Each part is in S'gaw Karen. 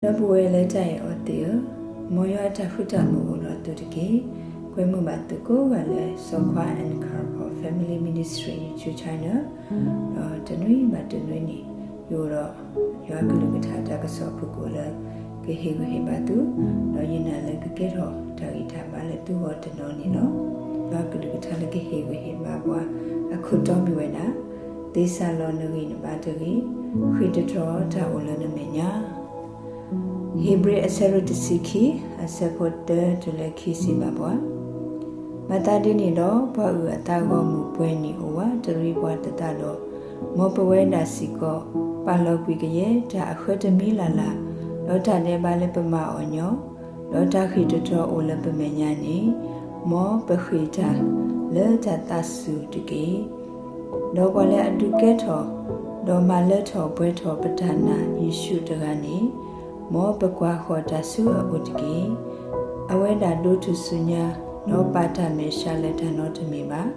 ဒီပုၢ်ဝဲၢ်လၢတၢ်အဲၣ်အီၤသ့ၣ်ဧၢ, မ်ယွၤအတၢ်ဃူတၢ်မုာ်အိၣ်ဒီးသုတက့ၢ်. ကွဲမုာ်ဘၣ်သုကိးဂၤလၢ စီၤခွါ and Carol Family Ministry YouTube channel, ဒီးတနွံဘၣ်တနွံန့ၣ် ယအိၣ်ဒီးယွၤကလုၢ်ကထါတၢ်ကစီၣ်ဖုၣ်ကိာ်လၢ ကဟ့ၣ်ဂံၢ်ဟ့ၣ်ဘါသု, ဒီးယနာ်လၢကကဲထီၣ်တၢ်ဂံၢ်တၢ်ဘါလၢသုဂီၢ်တနီၤန့ၣ်လီၤ. ယွၤကလုၢ်ကထါလၢကဟ့ၣ်ဂံၢ်ဟ့ၣ်ဘါပှၤ အခိၣ်တီမ့ၢ်ဝဲဒၣ်, သ့စၤလီနဂံၢ်နဘါတဂ့ၤ, ဃ့ၢ်တတြီတၢ်အိၣ်လၢနမဲာ်ညါ ဧ့ၤဘြံၤအဆၢဒိၣ်တဆံခံ, အဆၢဖိတၢတုၤလၢခံစံးဘၣ်ပှၤ, မၤသးဒ်န့ၣ်ဒီး ပှၤအုၣ်အသးဂီၢ်မုၢ်ပှဲၤနံၣ်အိၣ်ဝးတရံးပှၤတသးဒီး, မ်ပဝဲဒၣ်စ့ၢ်ကီး ပာ်လီၤကွံာ်ကယဲၢ်တၢ်အဃၢတမံၤလၢ်လၢ်, ဒီးတၢ်ဒဲးဘးလၢပမၤအီၤညီ, ဒီးတၢ်ဃ့ၢ်တတြီအိၣ်လၢပမဲာ်ညါန့ၣ်, မ်ပဃ့ၢ်တၢ်လၢတၢ်သးစူၤတက့ၢ်. ဒီးပှၤလၢအဒုးကဲထီၣ်, ဒီးမၤလၢထီၣ်ပှဲၤထီၣ်ပတၢ်နာ်ယ့ၣ်ၡူးတဂၤန့ၣ်, မ်ပကွၢ်ဃီၤတၢ်ဆူအအိၣ်တက့ၢ်. အဝဲဒၣ်ဒိးထူၣ်စုညါ, ဒီးပာ်တၢ်မဲာ်ဆှးလၢတၢ်နီတမံၤဘၣ်,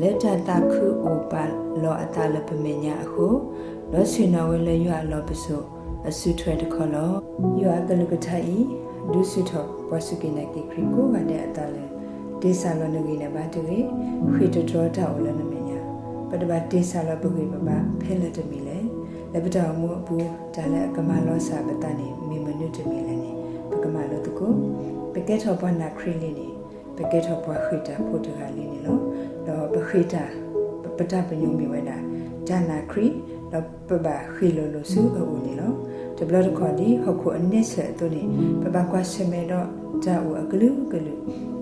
လၢတၢ်သးခုအိၣ်ပာ်လီၤအသးလၢပမဲာ်ညါအဃိ, ဒီးဆ့ၣ်နီၤဝဲလၢယွၤအလီၢ်ပစိာ်အစုထွဲတခီလီၤ. ယွၤအကလုၢ်ကထါအံၤ ဒုးဆူၣ်ထီၣ်ပှၤစူၢ်က့ၤနာ်က့ၤခရံာ်ကိးဂၤဒဲးအသးလၢ သ့စၤလီနဂံၢ်နဘါတဂ့ၤ, ဃ့ၢ်တတြီတၢ်အိၣ်လၢနမဲာ်ညါ. ပတဘၣ်သ့စၤလီပဂံၢ်ပဘါဖဲလဲၣ်တမံၤလဲၣ်. လၢပတၢ်အိၣ်မူအပူၤ တၢ်လၢအကမၤလီၤစၢ်ပသးန့ၣ် မ့ၢ်မနုၤတမံၤလဲၣ်န့ၣ် ပကမၤလိသကိး. ပကဲထီၣ်ပှၤနာ်ခရံာ်လံန့ၣ် ပကဲထီၣ်ပှၤဃ့ၢ်တၢ်ဖိတဂၤလံန့ၣ်လီၤ. ဒီးပဃ့ၢ်တၢ်, ပတၢ်ပညိၣ်မ့ၢ်ဝဲဒၣ် တၢ်နာ်ခရံာ်, ဒီးပဘၣ်ဃ့ၢ်လိၤလိၤဆူအအိၣ်န့ၣ်လီၤ. တဘျီတခီၣ်ဒ်ဟီၣ်ခိၣ်အန့ဆၢၣ်အသိးန့ၣ် ပဘၣ်ကွၢ်ဆၢၣ်မဲာ်ဒီးတၢ်အိၣ်အကလုာ်ကလုာ်,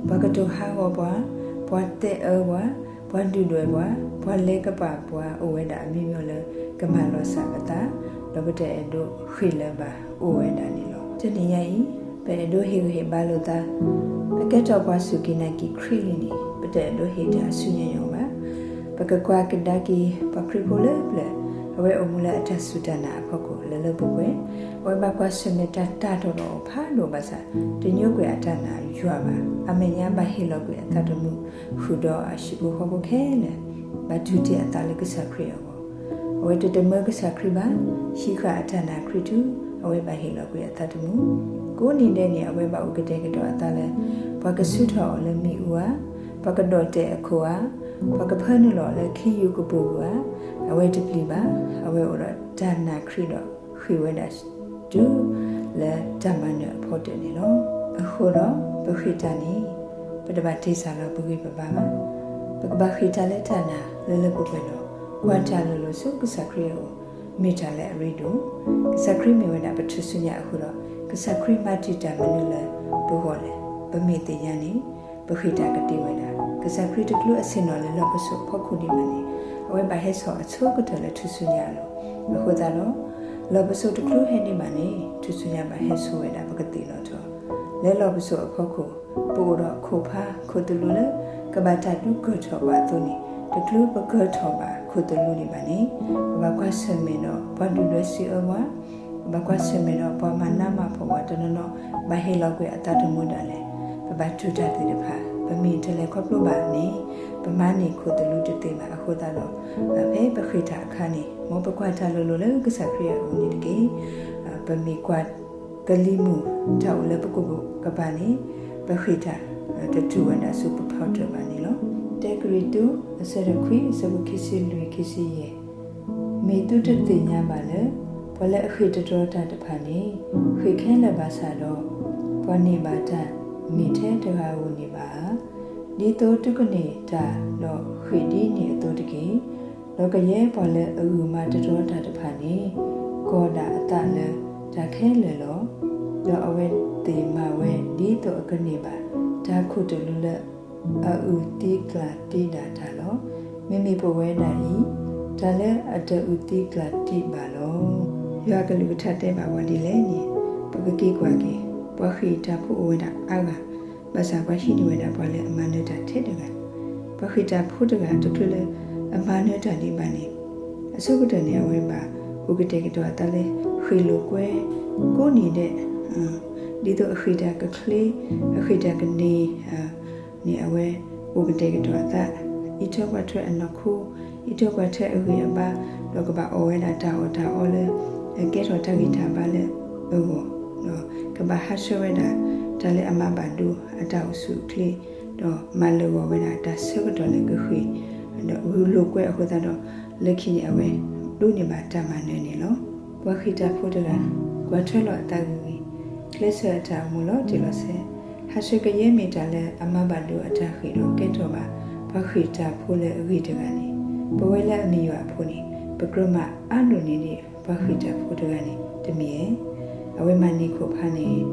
ပှၤကတိၤဟးဂီၤပှၤ, ပှၤသဲအၢပှၤ, ပှၤဒုၣ်ဒွဲၣ်ပှၤ, ပှၤလဲၤကပာ်ပှၤ အိၣ်ဝဲဒၣ်အမျိုးမျိုးလၢ ကမၤလီၤစၢ်ပသး, ဒီးပတအဲၣ်ဒိးဃ့ၢ်လၢၤဘၣ်အိၣ်ဝဲဒၣ်န့ၣ်လီၤ. တနံၤညါအံၤ ပအဲၣ်ဒိးဟ့ၣ်ဂံၢ်ဟ့ၣ်ဘါလိာ်သး, ပကဲထီၣ်ပှၤစူၢ်က့ၤနာ်က့ၤခရံာ်လံန့ၣ် ပတအဲၣ်ဒိးဟ့ၣ်တၢ်ဆူညါယီၤဘၣ်. ပကကွၢ်ကဒါက့ၤပှၤခရံာ်ဖိလၢပျၢၤ, အဝဲအိၣ်မူလၢအတၢ်စူၢ်တၢ်နာ်အဖီခိၣ်လၢလၢပှဲၤပှဲၤ, အဝဲဘၣ်ကွၢ်ဆၢၣ်မဲာ်တၢ်တၢ်တီၢ်ဒီးအီၤဖးဒိၣ်ဘၣ်ဆၣ် တညိကွံာ်အတၢ်နာ်ယွၤဘၣ်. အမဲာ်ညါဘၣ်ဟ့ၣ်လီၤကွံာ်အသးသမူ ဃုာ်ဒီးအဟံၣ်ဖိဃီဖိခဲလၢာ်, ဘၣ်တူၢ်တ့ၢ်အသးလၢကစၢ်ခရံာ်အဂီၢ်. အဝဲတတမၢကစၢ်ခရံာ်ဘၣ်, ဟံးဃာ်အတၢ်နာ်ခရံာ်တုၤ အဝဲဘၣ်ဟ့ၣ်လီၤကွံာ်အသးသမူ. ကိးနံၤဒဲးန့ၣ် အဝဲဘၣ်အိၣ်ကတဲာ်ကတီၤအသးလၢ ပှၤကဆူၣ်ထီၣ်အီၤလၢမ့ၣ်အူဧါ, ပှၤကဒီၣ်တဲာ်အခိၣ်ဧါ, ပှၤကဖၢနုာ်လီၤအီၤလၢခ့ယုၢ်ကပိာ်ပူၤဧါ, အဝဲတပျံၤဘၣ်. အဝဲအိၣ်ဒီးတၢ်နာ်ခရံာ်ဒီးဃ့ၢ်ဝဲဒၣ်တုၤလၢတၢ်မၤနၢၤအဖီတၢၣ်န့ၣ်လီၤ. အဃိဒီးပဃ့ၢ်တၢ်န့ၣ် ပတဘၣ်တ့ၢ်စၢ်လီၤပဂံၢ်ပဘါဘၣ်. ပကဘၣ်ဃ့ၢ်တၢ်လၢတၢ်နာ်လၢလၢပှဲၤပှဲၤဒီး ကွၢ်တၢ်လိၤလိၤဆူကစၢ်ခရံာ်အအိၣ် မ့ၢ်တၢ်လၢအရ့ဒိၣ်. ကစၢ်ခရံာ်မ့ၢ်ဝဲဒၣ်ပထူၣ်စုညါအဃိဒီး ကစၢ်ခရံာ်မၤတံာ်တာ်မနုၤလၢပဂီၢ်လဲၣ်. ပမ့ၢ်သ့ၣ်ညါန့ၣ် ပဃ့ၢ်တၢ်ကတ့ၢ်ဝဲဒၣ်. ကစၢ်ခရံာ်တချုးအဆ့ၣ်နီၤလၢလီၢ်ပစိာ်အဖီခိၣ်ဒံးဘၣ်န့ၣ် အဝဲဘၣ်ဟဲစိာ်အဆိကတၢၢ်လၢထူၣ်စုညါအလိၤ. အဃိသတးဒီး လီၢ်ပစိာ်တချုးဟဲန့ၢ်ဘၣ်န့ၣ် ထူၣ်စုညါဘၣ်ဟဲစိာ်ဝဲဒၣ်ပကသ့ၣ်နီၣ်ထီၣ်. လၢလီၢ်ပစိာ်အဖီခိၣ် ပအိၣ်ဒီးအခိၣ်ဖးခိၣ်သလုးလၢ ကဘၣ်တၢ်ဒုးကၢၢ်ထီၣ်ပှၤအသိးန့ၣ် တချုးပကၢၢ်ထီၣ်ဘၣ်ခိၣ်သလုးဒံးဘၣ်န့ၣ် ပဘၣ်ကွၢ်ဆၢၣ်မဲာ်ဒီးပှၤဒုၣ်ဒွဲၣ်စံးအၢပှၤ, ပဘၣ်ကွၢ်ဆၢၣ်မဲာ်ဒီးပှၤမၤနးမၤဖှီၣ်ပှၤတနီၤနီၤ ဘၣ်ဟ့ၣ်လီၤကွံာ်အသးသမူဒၣ်လဲာ်. ပဘၣ်တူၢ်တၢ်သ့ၣ်တဖၣ် ပမ့ၢ်တလဲၤခီဖျိဘၣ်န့ၣ် ပမၤန့ၢ်ခိၣ်သလုးတသ့ဘၣ်. အဃိသတးဒီး ဖဲပဃ့ၢ်တၢ်အခါန့ၣ် မ်ပကွၢ်တၢ်လိၤလိၤလၢကစၢ်ခရံာ်အအိၣ်န့ၣ်တက့ၢ်. ပမ့ၢ်ကွၢ်ကလံၤမုၢ်တၢ်အိၣ်လၢပကိာ်ပူၤကပၤန့ၣ် ပဃ့ၢ်တၢ်တတူၢ်ဝဲဒၣ်ဆူပဖီတၢၣ်ဘၣ်န့ၣ်လီၤ. တၢကရံၣ်သူး အဆၢဒိၣ်ခွံ အဆၢဖိခံဆံလွံၢ် ခံဆံယဲၢ်, မ့ၢ်သုတသ့ၣ်ညါဘၣ်လၢ ပှၤလၢအဃ့ၢ်တတြီတၢ်တဖၣ်န့ၣ် ဃ့ၢ်ခဲလၢာ်ဘၣ်ဆၣ်ဒီး ပှၤန့ၢ်ဘၣ်တၢ်မ့ၢ်ထဲတဂၤဧိၤန့ၣ်ဘၣ်ဧါ. ဒ်သိးသုကန့ၢ်တၢ်ဒီးဃ့ၢ်ဒ်န့ၣ်အသိးတက့ၢ်. ဒီးကယဲၢ်ပှၤလၢအဂုာ်မၤတတြီတၢ်တဖၣ်န့ၣ် ကီၢ်ဒၣ်အသးလၢတၢ်ခဲလၢာ်လီၤ. ဒီးအဝဲသ့ၣ်မၤဝဲဒ်သိးအကန့ၢ်ဘၣ် တၢ်ခိၣ်သလုးလၢအအုၣ်သံကျၣ်သံဒၣ်တၢ်လီၤ. မ့မ့ၢ်ပဝဲဒၣ်အံၤ တၢ်လၢအတအုၣ်သံကျၣ်သံဘၣ်လီၤ. ယွၤကလုၢ်ကထါတဲဘၣ်ပှၤဒ်လဲၣ်န့ၣ် ပကက့ၤကွၢ်က့ၤ ပှၤဃ့ၢ်တၢ်ဖိအိၣ်ဝဲဒၣ်အါဂၤ ဘၣ်ဆၣ်ပှၤဟံးန့ၢ်ဝဲဒၣ်ပှၤလၢအမၤနၢၤတၢ်ထဲတဂၤ. ပှၤဃ့ၢ်တၢ်ဖိတဂၤ တချုးလၢအမၤနၢၤတၢ်ဒံးဘၣ်န့ၣ် အဆိကတၢၢ်န့ၣ် အဝဲဘၣ်အိၣ်ကတဲာ်ကတီၤအသးလၢ ဃ့ၢ်လိာ်ကွဲ ကိးနံၤဒဲး ဒ်သိးအဃ့ၢ်တၢ်ကချ့ အဃ့ၢ်တၢ်ကန့ၢ် န့ၣ် အဝဲအိၣ်ကတဲာ်ကတီၤအသး အံးထွဲကွၢ်ထွဲအနီၢ်ခိ အံးထွဲကွၢ်ထွဲအဂံၢ်အဘါ ဒီးကဘၣ်အီၣ်ဝဲဒၣ်တၢ်အီၣ်တၢ်အီလၢ အကဲထီၣ်တၢ်ဂံၢ်တၢ်ဘါလၢအဂီၢ် ဒီးကဘၣ်ဟးဆှဲးဝဲဒၣ် တၢ်လၢအမၤဘၣ်ဒိအတၢ်အိၣ်ဆူၣ်အိၣ်ချ့, ဒီးမၤလၢာ်ဂီၤဝဲဒၣ်တၢ်ဆၢကတီၢ်လၢကဃ့ၢ်, ဒီးဂုာ်လိာ်ကွဲအဃိသတးဒီး လၢခံန့ၣ်အဝဲဒိးန့ၢ်ဘၣ်တၢ်မၤနၢၤန့ၣ်လီၤ. ပှၤဃ့ၢ်တၢ်ဖိတဂၤ ကွၢ်ထွဲလီၤအသးဂ့ၤဂ့ၤ, ကျဲးစၢးအတၢ်အိၣ်မူလီၤတံၢ်လီၤဆဲး, ဟးဆှဲးကယဲၢ်မ့ၢ်တၢ်လၢအမၤဘၣ်ဒိအတၢ်ဃ့ၢ်ဒီးကဲထီၣ်ဘၣ် ပှၤဃ့ၢ်တၢ်ဖိလၢအဂ့ၤတဂၤန့ၣ်, ပဝဲလၢအမ့ၢ်ယွၤအဖိန့ၣ် ပကြၢးမၤအါဒိၣ်န့ၢ်ဒံး ပှၤဃ့ၢ်တၢ်ဖိတဂၤန့ၣ်တမံၤဧါ. အဝဲမၤန့ၢ်ခိၣ်ဖးန့ၣ်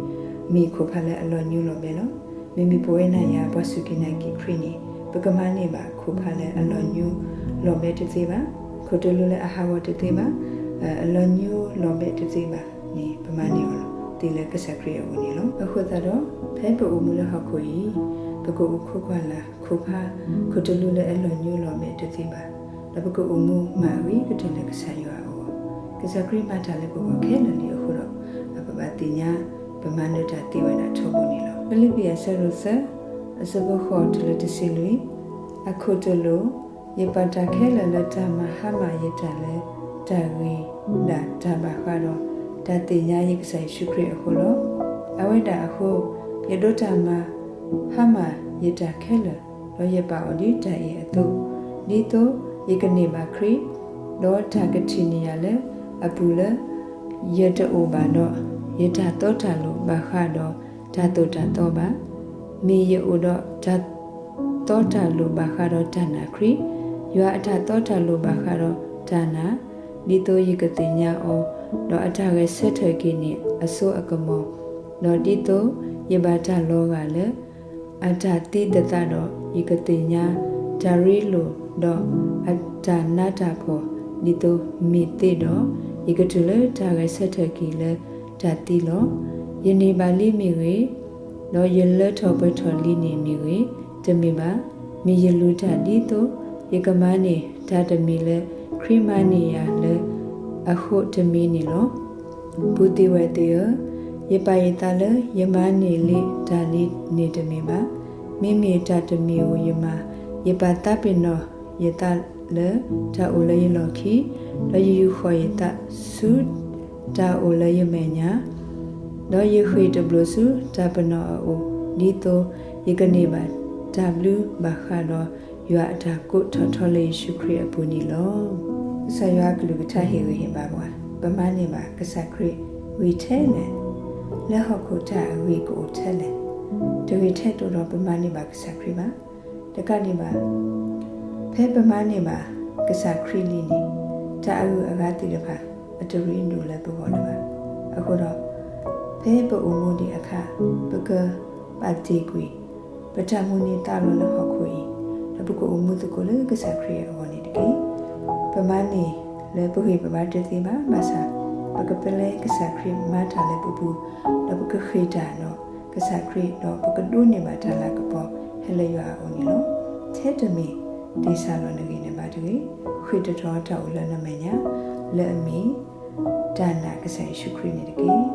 မ့ၢ်ခိၣ်ဖးလၢအလီၤညူလီၤဘဲလီၤ. မ့မ့ၢ်ပဝဲနၤယၤပှၤစူၢ်က့ၤနာ်က့ၤခရံာ်န့ၣ် ပကမၤန့ၢ်ဘၣ်ခိၣ်ဖးလၢအလီၤညူလီၤဘဲတသ့ဘၣ်. ခိၣ်တလူလၢအဟးဂီၤတသ့ဘၣ်, အလီၤညူလီၤဘဲတသ့ဘၣ်န့ၣ် ပမၤန့ၢ်အီၤသ့လၢကစၢ်ခရံာ်အအိၣ်န့ၣ်လီၤ. အဃိသတးဒီး ဖဲပအိၣ်မူလၢဟီၣ်ခိၣ်အံၤ ပကအိၣ်ခိးကွၢ်လၢ်ခိၣ်ဖး ခိၣ်တလူလၢအလီၤညူလီၤဘဲတသ့ဘၣ်, ဒီးပကအိၣ်မူမၤအဂ့ၤကတၢၢ်လၢကစၢ်ယွၤအဂီၢ်. ကစၢ်ခရံာ်မၤတၢ်လၢပဂီၢ်ခဲလၢာ်လံအဃိဒီး ပဘၣ်သ့ၣ်ညါ ပမၤနၢၤတၢ်သ့ဝဲဒၣ်ထီဘိန့ၣ်လီၤ. ဖံလံးပံးအဆၢဒိၣ်သၢ အဆၢဖိဃိးတုၤလၢတဆံလွံၢ်, အခိၣ်တလိာ်, ယပာ်တၢ်ခဲလၢာ်လၢတၢ်မၤဟါမၢ်ယတၢ်လၢ တၢ်ဂ့ၤဒၣ်တၢ်ဘၣ်ဃးဒီး တၢ်သ့ၣ်ညါယကစၢ်ယ့ၣ်ၡူးခရံာ်အဃိလီၤ. အဝဲဒၣ်အဃိ ယဒိးတၢ်မၤဟါမၢ်ယတၢ်ခဲလၢာ်, ဒီးယပာ်အီၤဒ်တၢ်အံၤအသိး, ဒ်သိးယကန့ၢ်ဘၣ်ခရံာ်, ဒီးတၢ်ကထံၣ်န့ၢ်ယၤလၢအပူၤလၢ ယတအိၣ်ဘၣ်ဒီး ယတၢ်တီတၢ်လိၤဘၣ်ဃးဒီးတၢ်သိၣ်တၢ်သီဘၣ်. မ့ၢ်ယအိၣ်ဒီးတၢ်တီတၢ်လိၤဘၣ်ဃးဒီးတၢ်နာ်ခရံာ်, ယွၤအတၢ်တီတၢ်လိၤဘၣ်ဃးဒီးတၢ်နာ်, ဒ်သိးယကသ့ၣ်ညါအီၤ, ဒီးအတၢ်ဂဲၤဆၢထၢၣ်က့ၤန့ၢ်အစိအကမီၤ, ဒီးဒ်သိးယဘၣ်တၢ်လီၤဂာ်လၢ အတၢ်သံသသးဒီး ယကသ့ၣ်ညါတၢ်ရ့လိာ်ဒီးအတၢ်နးတၢ်ဖှီၣ် ဒ်သိးမ့ၢ်သ့ဒီး ယကတုၤလၢတၢ်ဂဲၤဆၢထၢၣ်က့ၤလၢတၢ်သံလီၤ. ယန့ၢ်ဘၣ်လံမ့ၢ်ဂ့ၤ, ဒီးယလၢထီၣ်ပှဲၤထီၣ်လံန့ၣ်မ့ၢ်ဂ့ၤ, တမ့ၢ်ဘၣ်. မ့ၢ်ယလူၤတၢ်ဒ်သိး ယကမၤန့ၢ်တၢ်တမံၤလၢခရံာ်မၤန့ၢ်ယၤလၢအဃိတမံၤန့ၣ်လီၤ. ပုၢ်သ့ၣ်ဝဲၢ်သ့ၣ်ဧၢ, ယပာ်ယသးလၢယမၤန့ၢ်လံတၢ်လံန့ၣ်တမ့ၢ်ဘၣ်. မ့မ့ၢ်တၢ်တမံၤဧိၤယမၤ, ယပာ်သးပ့ၤနီၣ်ယသးလၢတၢ်အိၣ်လၢယလီၢ်ခံ, ဒီးယယူာ်ဃီၣ်ယသးဆူတၢ်အိၣ်လၢယမဲာ်ညါ, ဒီးယဃ့ၢ်တဘျိးဆူတၢ်ပနီၣ်အအိၣ်, ဒ်သိးယကန့ၢ်ဘၣ်တၢ်ဘျုးဘၣ်ဃးဒီးယွၤအတၢ်ကိးထီၣ်ထီလၢယ့ၣ်ၡူးခရံာ်အပူၤန့ၣ်လီၤ. ကစၢ်ယွၤအကလုၢ်ကထါဟ့ၣ်ဂံၢ်ဟ့ၣ်ဘါပှၤ, ပမၤန့ၢ်ဘၣ်ကစၢ်ခရံာ်ဂ့ၤထဲလဲၣ်, လၢဟီၣ်ခိၣ်တၢ်အဂ့ၤကအိၣ်ထဲလဲၣ်, တဂ့ၤထဲသိးဒီးပမၤန့ၢ်ဘၣ်ကစၢ်ခရံာ်ဘၣ်. တကးဒံးဘၣ်, ဖဲပမၤန့ၢ်ဘၣ်ကစၢ်ခရံာ်လံန့ၣ်, တၢ်အဂုၤအဂၤသ့ၣ်တဖၣ် အတရ့ဒိၣ်လၢပဂီၢ်လၢၤဘၣ်. အဃိဒီး, ဖဲပအိၣ်မူဒံးအခါ, ပကဘၣ်တ့ၢ်ကွံာ် ပတၢ်မုၢ်လၢ်သးလီလၢဟီၣ်ခိၣ်အံၤ, ဒီးပကအိၣ်မူသကိးလၢကစၢ်ခရံာ်အဂီၢ်န့ၣ်တက့ၢ်. ပမၤန့ၢ်လၢပဂံၢ်ပဘါတသ့ဘၣ်, ဘၣ်ဆၣ်ပကပလၢကစၢ်ခရံာ်မၤတၢ်လၢပပူၤ, ဒီးပကဃ့ၢ်တၢ်ဒီးကစၢ်ခရံာ်, ဒီးပကဒိးန့ၢ်ဘၣ်တၢ်လၤကပီၤဟဲလၢယွၤအအိၣ်န့ၣ်လီၤ. ထဲတမံၤ, တ့ၢ်စၢ်လီၤနဂံၢ်နဘါတဂ့ၤ, ဃ့ၢ်တတီၤတၢ်အိၣ်လၢနမဲာ်ညါ, လၢအမ့ၢ် တၢ်နာ်ကစၢ်ယ့ၣ်ၡူးခရံာ်န့ၣ်တက့ၢ်.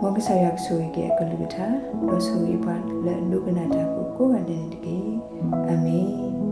မ်ကစၢ်ယွၤကဆိၣ်ဂ့ၤက့ၤအကလုၢ်ကထါ, ဒီးဆိၣ်ဂ့ၤပှၤလၢအဒိကနၣ်တၢ်ဖိကိးဂၤဒဲးန့ၣ်တက့ၢ်. အၤမ့ၣ်.